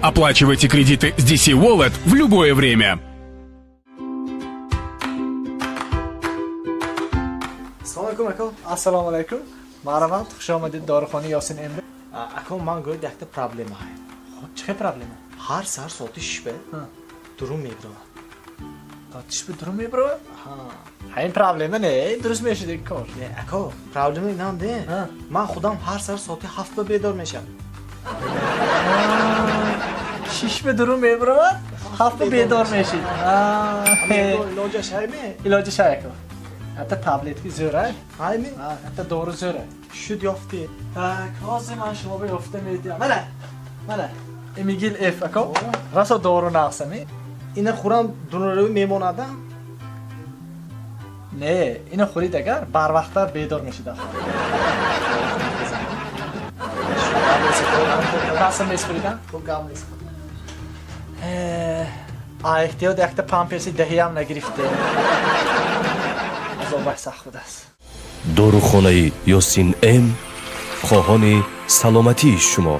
Оплачивайте кредиты с DC Wallet в любое время. Ассалому алайкум, ако. Ассалому алайкум, марҳамат, хуш омадед дорухонаи Ёсин МБ. Ако, ман гӯяд, якта проблема ҳай. Чӣ хел проблема? Ҳар саҳар соати 6 бе дурун мебиравад. Соати 6 бе дурун мебиравад? Ҳа, ин проблема не, дуруст мешуд ин кор. Не, ако, проблема инам де, ман худам ҳар саҳар соати 7 ба бедор мешавам. 6 бе дурун мебиравад, 7 ба бедор мешид. Илоҷаш ҳайме? Илоҷаш ҳай, ако, ҳатта таблетки зӯрай. Ҳайме? Ҳатта дору зӯрай. Шуд, ёфтӣ? Так, ҳозир ман шумо ба ёфта медиҳам. Мана, мана, Эмигил Ф, ако, расо дору нақсами. Ина хӯрам, дурунаравӣ мемонадам? Не, ина хӯрид агар, барвақттар бедор мешид. Расм месхӯридам. Гап нест. А эҳтиёт якта памперси даҳиям нагирифте, азобаш сахт будааст. Дорухонаи Ёсин М хоҳони саломатии шумо.